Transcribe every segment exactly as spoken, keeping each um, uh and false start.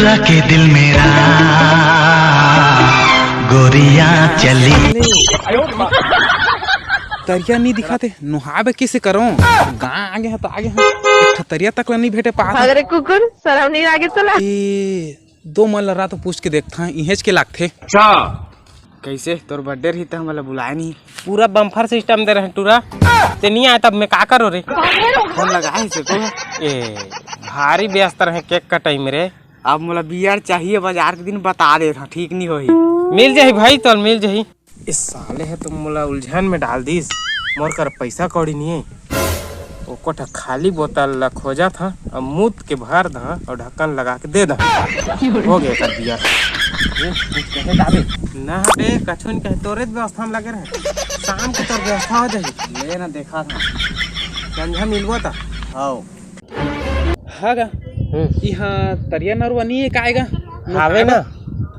के दिल मेरा गोरिया चली। तरिया नी दिखाते, नहाबे कैसे करो? गाँव आगे है तो आगे है, एक ठो तरिया तक ला नी भेटे पात। अरे कुकुर, शर्म नहीं लागे तोला? ए, दो मन ला रात पूछ के देखता, इहेज के लागथे। अच्छा, कैसे तोर बर्थडे रही त हमला बुलाए नहीं? पूरा बम्फर सिस्टम दे रहे टूरा, ते नहीं आए तब मैं का करो रे? फोन लगाए से को? ए, भारी व्यस्त रहे केक कटाई में रे। अब मोला बियर चाहिए, बाजार के दिन बता देत हंव, ठीक नहीं होही। मिल जाही भाई, तोल मिल जाही। इस साले हे तो मोला उलझन में डाल दिस। मोर कर पैसा कौड़ी नहीं है। ओको ठा खाली बोतल ला खोजत हंव, अब मूत के भर दहा और ढक्कन लगा के दे दहा। हो गया कर दिया। ए, कुछ कहे दाबे? ना बे, कछु नहीं कहे, तोरे व्यवस्था में लगे रहे। शाम के तोर व्यवस्था हो जाही। ले ना, देखा था। संझा मिलबो ता। हाव। हाँ गा। हम्म। इहाँ तरिया नरवा नहीं है का आएगा? हावे ना।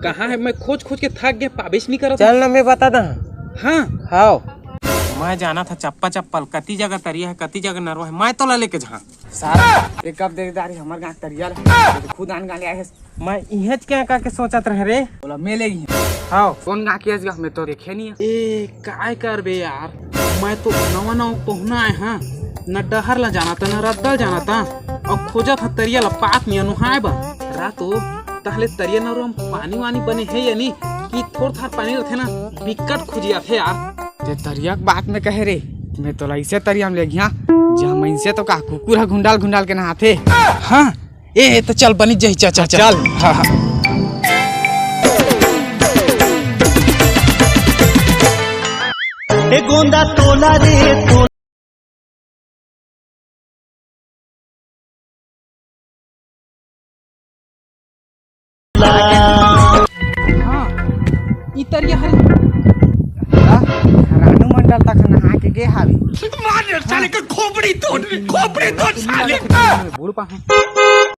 कहाँ है? मैं खोज खोज के थक गया, पाबेच नहीं करत। चल ना, मैं बता दा। हाँ। हाव। मैं जाना था चप्पा चप्पल, कति जगह तरिया है, कति जगह नरवा है, मैं तोला लेके जहाँ। सारा एक कप दे दारी हमर गाँव तरिया ले। तो खुद आन गाँव ले आए है। मैं इहेच क्या का के सोचत रहे रे। बोला, मैं ले गई। हाँ, कौन गाँव के हस गा? मैं तो देखे नहीं है। ए, काय करबे यार, मैं तो नवा नवा पहुना आए हाँ, न डहर ला जाना था, न रद्दा ला जाना था, और खोजत हा तरिया ला पात में अनुहाए बा। रातो, तहले तरिया नरवा में पानी वानी बने है या नहीं, कि थोड़ थार पानी रहते ना, बिकट खुजी आथे यार। ते तरिया के बात में कहे रे, मैं तोला ऐसे तरिया में ले गया, जहाँ मैं से तो का कुकुर हा घुंडाल घुंडाल के नहाथे। हाँ, ए, ए, तो चल, बनी जाही, चल, चल, चल। चल। हाँ, हाँ। ए गोंदा तोला रे तोला। हाँ, ई तरिया हरे। रानू मंडल तक नहा के गे हावे। मार साले के खोपड़ी तोड़, खोपड़ी तोड़ साले। बूड़ पाहूं।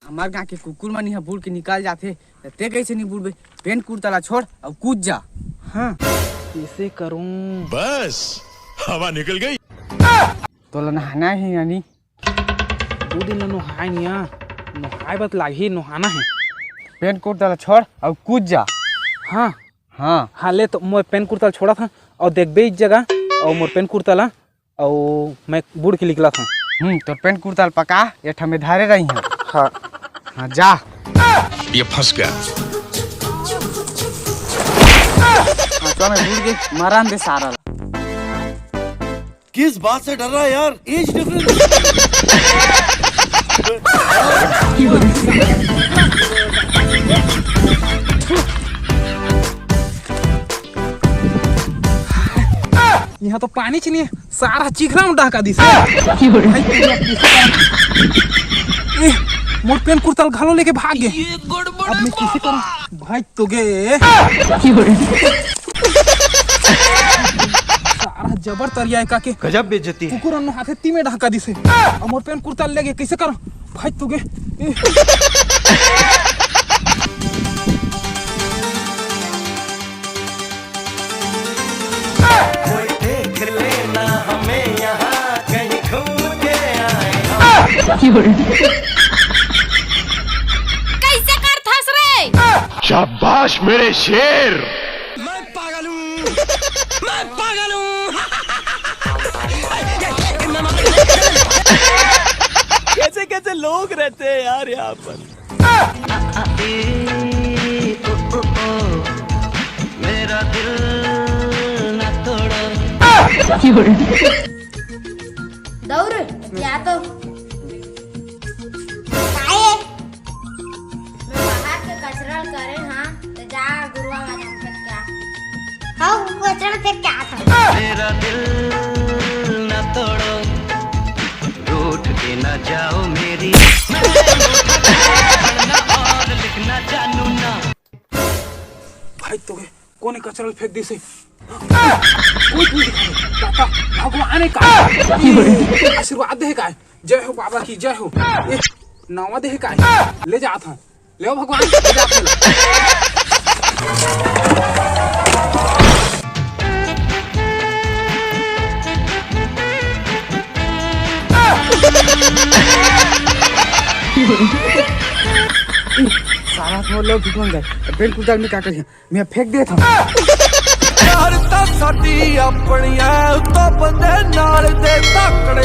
हमार गांव के कुकुर मन इहाँ बूड़ के निकाल जाथे, त ते कैसे नहीं बूड़बे? पेंट कुर्ता ला छोड़, अब कूद जा। हाँ, कैसे करूं? बस, हवा निकल गई। तोला नहाना है यानी? दू दिन ले नोहाय निया, नोहाय बर लागही, नोहाना हे। पेंट कुर्ता ला छोड़ अउ कूद जा। हाँ। हाँ। हाँ, ले तो मोर पेंट कुर्ता ला छोड़त हंव अउ देखबे इस जगह अउ मोर पेंट कुर्ता ला अउ मैं बूड़ के निकलत हंव। हम्म, तोर पेंट कुर्ता ला पका, ए ठा में धारे रही हंव। हाँ। हाँ, जा। ये फंस गया। हाँ, तो मैं बूड़ के मरान दे सारा ला। किस बात से डर रहा है यार? Age difference. यहाँ तो पानी च नहीं है, सारा चिखला में डहका दिस। भाई, ए, मोर पेंट कुर्ता ला घलो लेके भाग गे। अब मैं कैसे करूँ? भाई तो गे। सारा जबर तरिया हे का के। गजब बेइज्जती है। कुकुर अन्नो हाथे तीमे डहका दिसे। अउ मोर पेंट कुर्ता ले गे, कैसे करो? भाई तो गे। कोई देख लेना हमें यहाँ कहीं घूम के आए हम। कैसे करथस रे? शाबाश मेरे शेर। मैं पागल हूँ, मैं पागल हूँ। कैसे कैसे लोग रहते हैं यार यहाँ पर। मेरा दिल ना तोड़ो। दौड़, या तो। काय? मैं बाहर के कचरा करे हाँ, तो जा गुरुआ वाला फेंक के आ। हाँ, कचरा फेंक के आता। मेरा दिल ना तोड़ो, रूठ के ना जाओ मेरी। मैं रूठ के ना और लिखना जानू ना। भाई तो गए, कोने कचरा फेंक दिसे? कोई नहीं दिखाई। दाता, भगवान हे का? आशीर्वाद दे का? जय हो बाबा की, जय हो। ए, नवा दे का? ले जात हंव। ले भगवान, ले जात हंव। साला मोर लोग बिगड़ जाए। बेल कुदार में का करिया, मैं फेंक देता। यार, तो साडी अपनिया तो बंदे नाल दे ताकड़े।